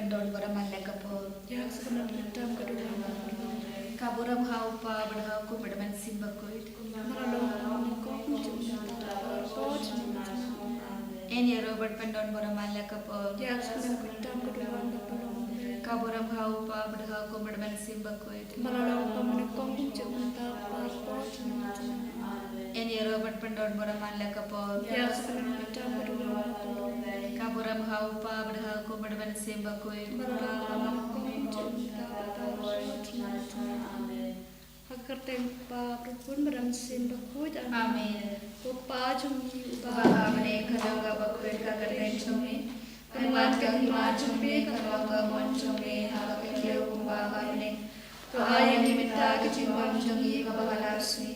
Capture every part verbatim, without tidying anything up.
Don bor man la ka por. Ïa ka sakram ka tam ka duwan ka por. Ka burom ha u Kpa bad ha u Khun bad ha u Mynsiem Bakhuid. Kumba la long ha kaba nyngkong, kumjuh mynta, baroh junom junom. Amen. Yn ïaroh bad pyndon bor man la ka por. Ïa ka sakram ka tam ka duwan ka por. Ka burom ha u Kpa bad ha u Khun bad ha u Mynsiem Bakhuid. Kumba la long ha kaba nyngkong, kumjuh mynta, baroh junom junom. Amen. Yn ïaroh bad pyndon bor man la ka por. Ïa ka sakram ka tam ka duwan ka por. Ka burom ha u Kpa bad ha u Khun bad ha u Mynsiem Bakhuid. Kumba la long ha kaba nyngkong, kumjuh mynta, baroh junom junom. Amen. Ha ka kyrteng u Kpa bad u Khun bad u Mynsiem Bakhuid. Amen. Amen. Ko Kpa jong ngi uba ha bneng, ka long kaba khuid ka kyrteng jong me. Kan wan ka hima jong me, kan long ka mon jong me ha ka khyndew kumba ha bneng. To ai ïa ngi mynta ka jingbam jong ngi kaba ha la ka sngi.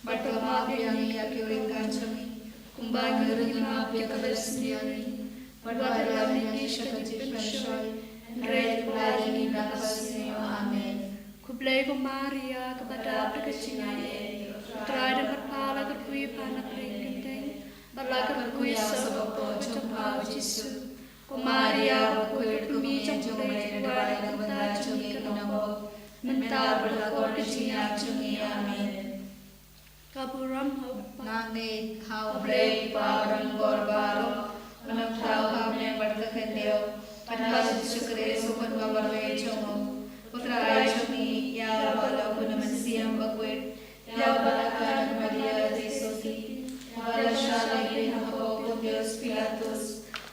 Bad to map ïa ngi ïa ki riewkhuid jong ngi, kumba ngi ruh ngi map ïa ka bynriew jong ngi. Bad wat ïalam ïa ngi sha ka jingpynshoi, hynrei to pyllait ïa ngi na kaba sniew. Amen. Khublei ko Maria, kaba dap da ka jingaiei, U Trai u don bad pha, la ka dei pha na pdeng kynthei, bad la ka dei ïa u khynnah ba kpoh jong pha u Jisu. Ko Maria bakhuid, ko Kmie jong U Blei, to duwai ïa ngi kiba bun jong ngi kiba nongpop, mynta bad ha ka por ka jingïap jong ngi. Amen. Ka burom ha u Kpa. Nga ngeit ha U Blei Kpa Badonbor baroh, u Nongthaw ha bneng bad ka khyndew, bad ha Jisu Khrist u Khun ba marwei jong u. U Trai jong ngi, ïa uba long bun u Mynsiem Bakhuid, ïa uba la kha na ka Maria Joseph, uba la shah lehbeiñ ha ka pop u Pontius Pilatus,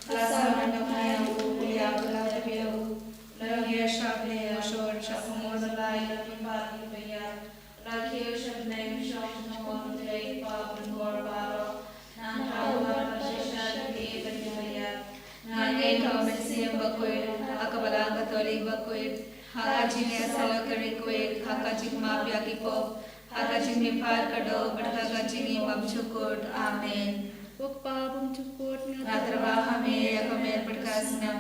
la sah man ka pyrthei, u la ïap, la tep ïa u, u la ïaishah bneng, u la shong sha ka kmie u Blei, la pynpaw ïa ki baïar, la kiew sha bneng, shong sha ka kmot U Blei Kpa Badonbor baroh. Nangta u wan ban pynshai ïa ki bad ki baïar. Nga ngeit ha U Mynsiem Bakhuid, ha ka Balang Katholik bakhuid, ha ka jingïasyllok ka riewkhuid, ha ka jingmap ïa ki pop, ha ka jingmihpat kyrduh, bad ha ka jingim bymjukut. Amen. Ko Kpa bymjukut, nga tyrwa ha me ïa ka met bad ka snam,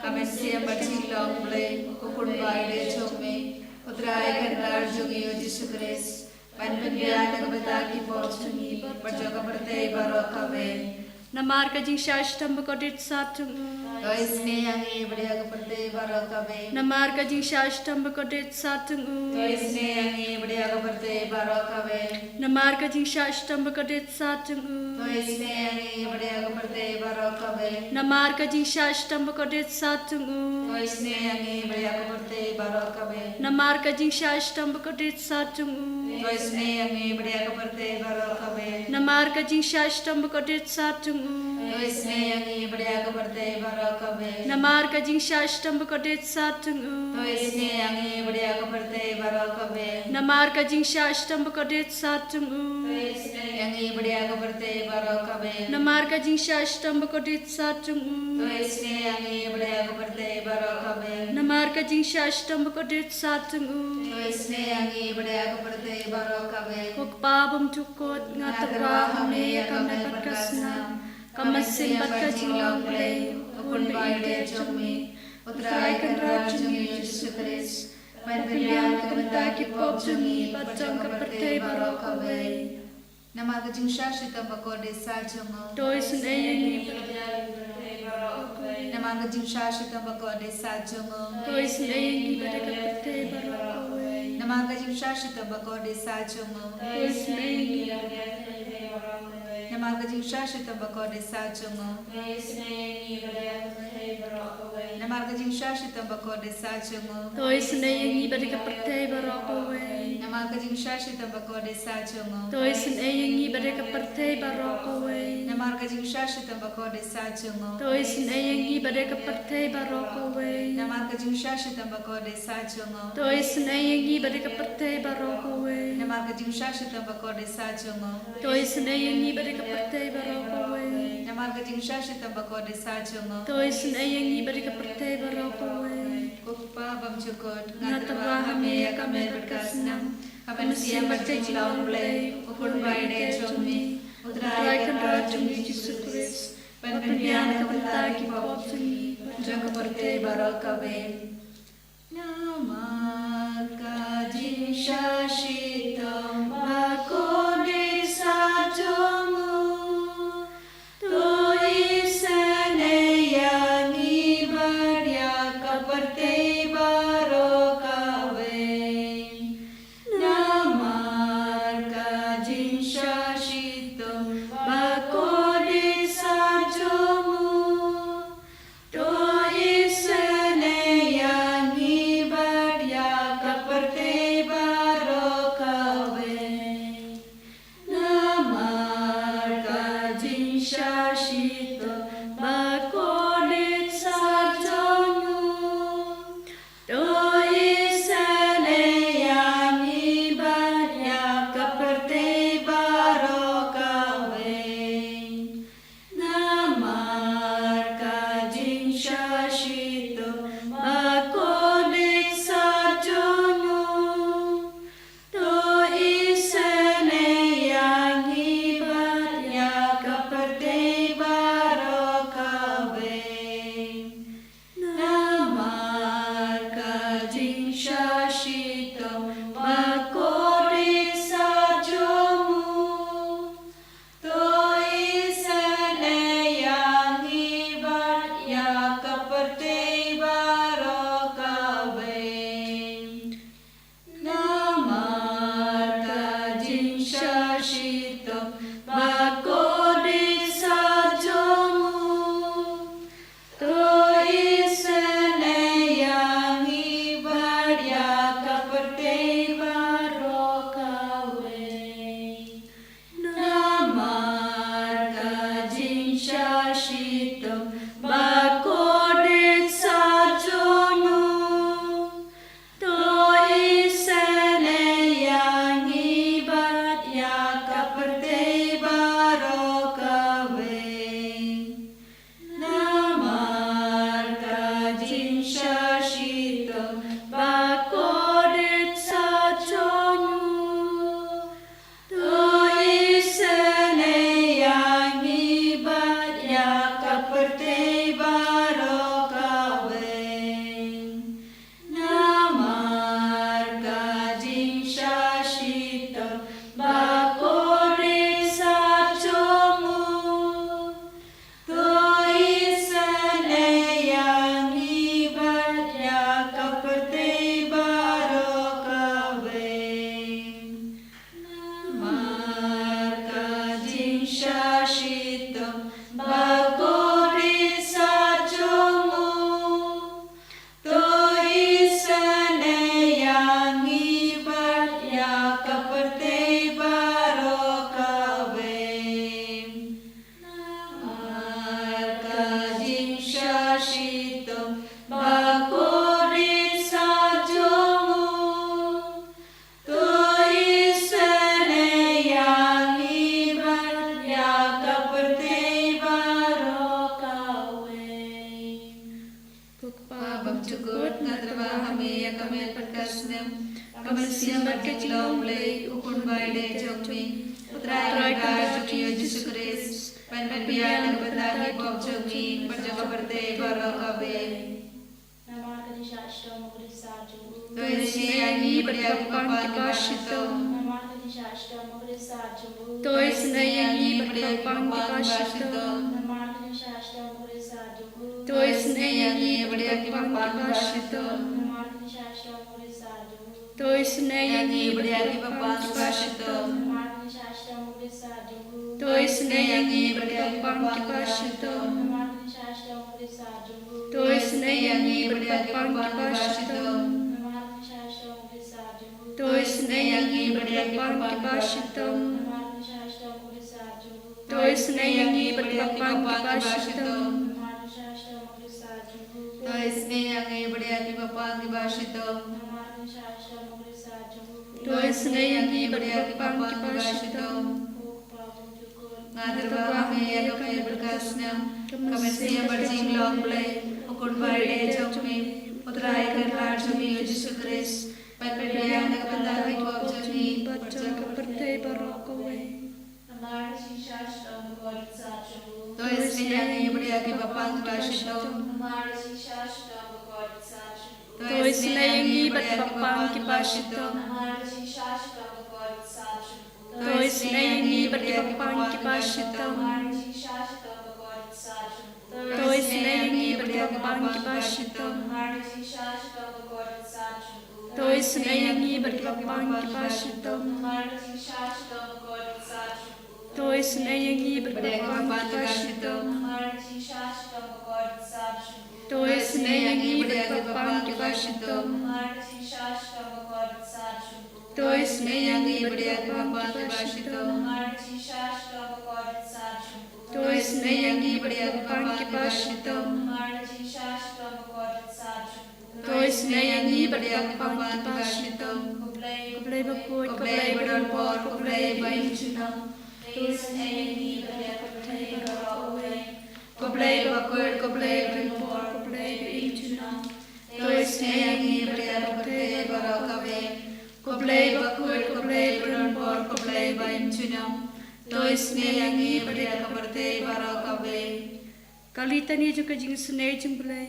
ka mynsiem bad jinglong Blei, U Khun ba ïeit jong me, U Trai Kynrad jong ngi U Jisu Khrist, ban pynbiang na ka bynta ki pop jong ngi bad jong ka pyrthei baroh kawei. Namar ka jingshah shitom bakordit sat jong u, to isynei ïa ngi bad ïa ka pyrthei baroh kawei. Namar ka jingshah shitom bakordit sat jong u, to isynei ïa ngi bad ïa ka pyrthei baroh kawei. Namar ka jingshah shitom bakordit sat jong u, to isynei ïa ngi bad ïa ka pyrthei baroh kawei. Namar ka jingshah shitom bakordit sat jong u, to isynei ïa ngi bad ïa ka pyrthei baroh kawei. Namar ka jingshah shitom bakordit sat jong u, to isynei ïa ngi bad ïa ka pyrthei baroh kawei. Namar ka jingshah shitom bakordit sat jong u, to isynei ïa ngi bad ïa ka pyrthei baroh kawei. Namar ka jingshah shitom bakordit sat jong u, to isynei ïa ngi bad ïa ka pyrthei baroh kawei. Namar ka jingshah shitom bakordit sat jong u, to isynei ïa ngi bad ïa ka pyrthei baroh kawei. Namar ka jingshah shitom bakordit sat jong u, to isynei ïa ngi bad ïa ka pyrthei baroh kawei. Namar ka jingshah shitom bakordit sat jong u, to isynei ïa ngi bad ïa ka pyrthei baroh kawei. Ko Kpa bymjukut, nga tyrwa ha me ïa ka met bad ka snam, ka mynsiem bad ka jinglong Blei, U Khun ba ïeit jong me, U Trai Kynrad jong ngi U Jisu Khrist, ban pynbiang na ka bynta ki pop jong ngi bad jong ka pyrthei baroh kawei. Namar ka jingshah shitom bakordit sat jong u, to isynei ïa ngi bad ïa ka pyrthei baroh kawei. Namar ka jingshah shitom bakordit sat jong u, to isynei ïa ngi bad ïa ka pyrthei baroh kawei. Namar ka jingshah shitom bakordit sat jong u, to isynei ïa ngi bad ïa ka pyrthei baroh kawei. Namar ka jingshah shitom bakordit sat jong u, to isynei ïa ngi bad ïa ka pyrthei baroh kawei. Namar ka jingshah shitom bakordit sat jong u, to isynei ïa ngi bad ïa ka pyrthei baroh kawei. Namar ka jingshah shitom bakordit sat jong u, to isynei ïa ngi bad ïa ka pyrthei baroh kawei. Namar ka jingshah shitom bakordit sat jong u, to isynei ïa ngi bad ïa ka pyrthei baroh kawei. Namar ka jingshah shitom bakordit sat jong u, to isynei ïa ngi bad ïa ka pyrthei baroh kawei. Namar ka jingshah shitom bakordit sat jong u, to isynei ïa ngi bad ïa ka pyrthei baroh kawei. Namar ka jingshah shitom bakordit sat jong u, to isynei ïa ngi bad ïa ka pyrthei baroh kawei. Ko Kpa bymjukut, nga tyrwa ha me ïa ka met bad ka snam, ka mynsiem bad ka jinglong Blei, U Khun ba ïeit jong me, U Trai Kynrad jong ngi Jisu Khrist, ban pynbiang na ka bynta ki pop jong ngi bad jong ka pyrthei baroh kawei. Namar ka jingshah shitom bakordit sat jong u, to isynei ïa ngi bad ïa ka Ka jinglong Blei, u Khun ba ïeit jong ngi, u Trai Kynrad jong ngi, u Jisu Khrist, ban pynbiang na ka bynta ki pop jong ngi bad jong ka pyrthei baroh kawei. Namar ka jingshah shitom u Khrist jong u. To isynei ïa ngi bad ïa ki bapang kiba shitom. Namar ka jingshah shitom u Khrist jong u. To isynei ïa ngi bad ïa ki bapang kiba shitom. Namar ka jingshah shitom u Khrist jong u. To isynei ïa ngi bad ïa ki bapang kiba shitom. Namar ka jingshah shitom u Khrist jong u. To isynei ïa ngi bad ïa ki bapang kiba shitom. Namar ka jingshah shitom u Khrist jong u. To isynei ïa ngi bad ïa ki bapang kiba shitom. Namar ka jingshah shitom u Khrist jong u. To isynei ïa ngi bad ïa ki bapang kiba shitom. Namar ka jingshah shitom u Khrist jong u. To isynei ïa ngi bad ïa ki bapang kiba shitom. Namar ka jingshah shitom u Khrist jong u. To isynei ïa ngi bad ki bapang kiba shitom. Namar ka jingshah shitom u Khrist jong u. To isynei ïa ngi bad ïa ki bapang kiba shitom. Namar ka jingshah shitom u Khrist jong u. To isynei ïa ngi bad ki bapang kiba shitom. Nga tyrwa ha me ïa ka met bad ka snem, ka mynsiem bad jinglong Blei, u Khun ba ïeit jong me, u Trai Kynrad jong me, u Jisu Khrist, ban pynbiang na ka bynta ki pop jong ngi bad jong ka pyrthei baroh kawei. Namar ka jingshah shitom u Khrist jong u. To isynei ïa ngi bad ïa ki bapang kiba shitom. Namar ka jingshah shitom u Khrist jong u. To isynei ïa ngi bad ki bapang kiba shitom. Namar ka jingshah shitom u Khrist jong u. To isynei ïa ngi bad ki bapang kiba shitom. Namar ka jingshah shitom u Khrist jong u. To isynei ïa ngi bad ki bapang kiba shitom. Namar ka jingshah shitom u Khrist jong u. To isynei ïa ngi bad ki bapang kiba shitom. Namar ka jingshah shitom u Khrist jong u. To isynei ïa ngi bad ki bapang kiba shitom. Namar ka jingshah shitom u Khrist jong u. To isynei ïa ngi bad ki bapang kiba shitom. Namar ka jingshah shitom u Khrist jong u. To isynei ïa ngi bad ïa ki bapang kiba shitom. Namar ka jingshah shitom u Khrist jong u. To isynei ïa ngi bad ïa ki bapang kiba shitom. Namar ka jingshah shitom u Khrist jong u. To isynei ïa ngi bad ïa ki bapang kiba shitom. Ko Blei bakhuid, ko Blei badonbor, ko Blei ba im junom. To isynei ïa ngi bad ïa ka pyrthei baroh kawei. Ko Blei bakhuid, ko Blei badonbor, ko Blei ba im junom. To isynei ïa ngi bad ïa ka pyrthei baroh kawei. Ko Blei bakhuid, ko Blei badonbor, ko Blei ba im junom. To isynei ïa ngi bad ïa ka pyrthei baroh kawei. Ka litani jong ka jingisynei jong Blei.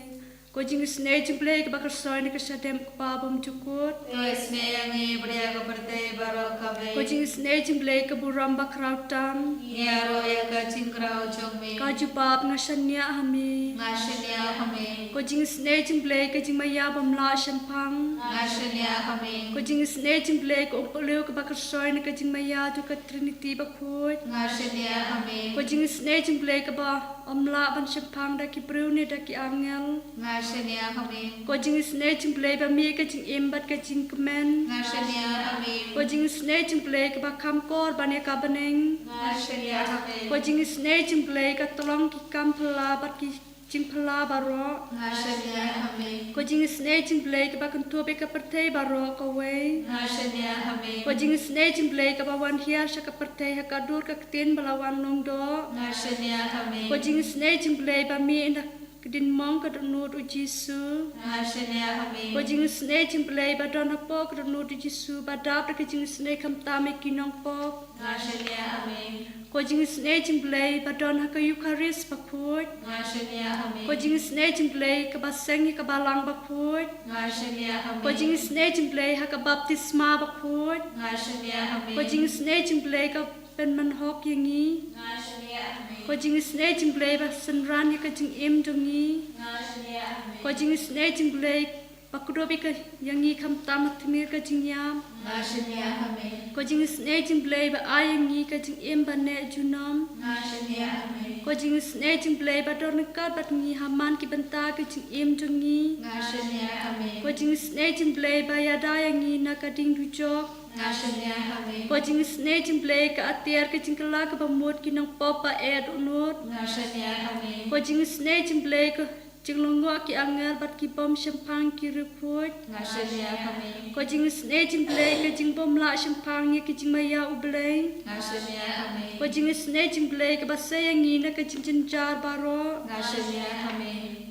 Ko jingisynei jong Blei kaba kyrsoi na ka shadem u Kpa bymjukut. To isynei ïa ngi bad ïa ka pyrthei baroh kawei. Ko jingisynei jong Blei ka burom bakhraw tam. Ngi ïaroh ïa ka jingkhraw jong me. Ka jubab nga shaniah ha me. Nga shaniah ha me. Ko jingisynei jong Blei ka jingmaïa bym lah shemphang. Nga shaniah ha me. Ko jingisynei jong Blei ka umpohliew kaba kyrsoi na ka jingmaïa jong ka Trinity bakhuid. Nga shaniah ha me. Ko jingisynei jong Blei kaba ym lah ban shemphang da ki briew ne da ki angel. Nga shaniah ha me. Ko jingisynei jong Blei ba mih ka jingim bad ka jingkmen. Nga shaniah ha me. Ko jingisynei jong Blei kaba kham kor ban ïa ka bneng. Nga shaniah ha me. Ko jingisynei jong Blei ka tlong ki kam phylla bad ki jingphylla baroh. Nga shaniah ha me. Ko jingisynei jong Blei kaba kynthup ïa ka pyrthei baroh kawei. Nga shaniah ha me. Ko jingisynei jong Blei kaba wan hiar sha ka pyrthei ha ka dur ka ktien ba la wan long doh. Nga shaniah ha me. Ko jingisynei jong Blei ba mih na ka dien mong ka dohnud u Jisu. Nga shaniah ha me. Ko jingisynei jong Blei ba don hapoh ka dohnud u Jisu ba dap da ka jingisynei khamtam ïa ki nongpop. Nga shaniah ha me. Ko jingisynei jong Blei ba don ha ka Eukharist bakhuid. Nga shaniah ha me. Ko jingisynei jong Blei kaba seng ïa ka balang bakhuid. Nga shaniah ha me. Ko jingisynei jong Blei ha ka baptisma bakhuid. Nga shaniah ha me. Ko jingisynei jong Blei ka pynmynhok ïa ngi. Nga shaniah ha me. Ko jingisynei jong Blei ba synran ïa ka jingim jong ngi. Nga shaniah ha me. Ko jingisynei jong Blei ba kdup ïa ka, ïa ngi khamtam ha tmier ka jingïap. Nga shaniah ha me. Ko jingisynei jong Blei ba ai ïa ngi ka jingim ba neh junom. Nga shaniah ha me. Ko jingisynei jong Blei ba don ryngkat bad ngi ha man ki bynta ka jingim jong ngi. Nga shaniah ha me. Ko jingisynei jong Blei ba ïada ïa ngi na ka ding dujok. Nga shaniah ha me. Ko jingisynei jong Blei ka atiar ka jingkylla kaba mut ki nongpop ba eh dohnud. Nga shaniah ha me. Ko jingisynei jong Blei ka jinglyngngoh ki angel bad ki bym shemphang ki riewkhuid. Nga shaniah ha me. Ko jingisynei jong Blei ka jingbymlah shemphang ïa ka jingmaïa u Blei. Nga shaniah ha me. Ko jingisynei jong Blei kaba sei ïa ngi na ka jingjynjar baroh. Nga shaniah ha me.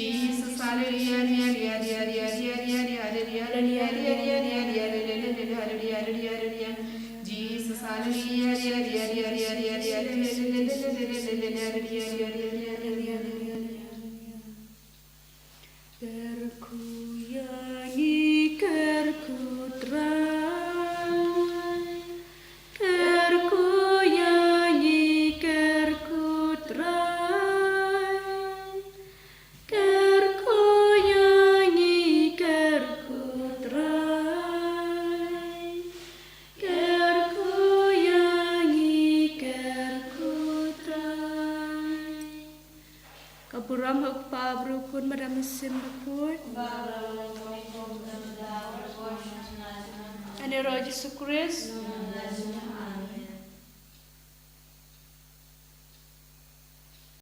Jesus, hallelujah, hallelujah, hallelujah, hallelujah, hallelujah, hallelujah, hallelujah, hallelujah, hallelujah, hallelujah, hallelujah, hallelujah, Jesus, hallelujah, hallelujah, hallelujah, hallelujah, hallelujah, hallelujah, hallelujah, hallelujah, hallelujah. Kyrkhu ïa ngi, kyrkhu Trai. Kyrkhu ïa ngi, kyrkhu Trai. Kyrkhu ïa ngi, kyrkhu Trai. Kyrkhu ïa ngi, kyrkhu Trai. Ka burom ha u Kpa, bad u Khun, bad u Mynsiem Bakhuid. Ïa ngi ruh Jisu Khrist.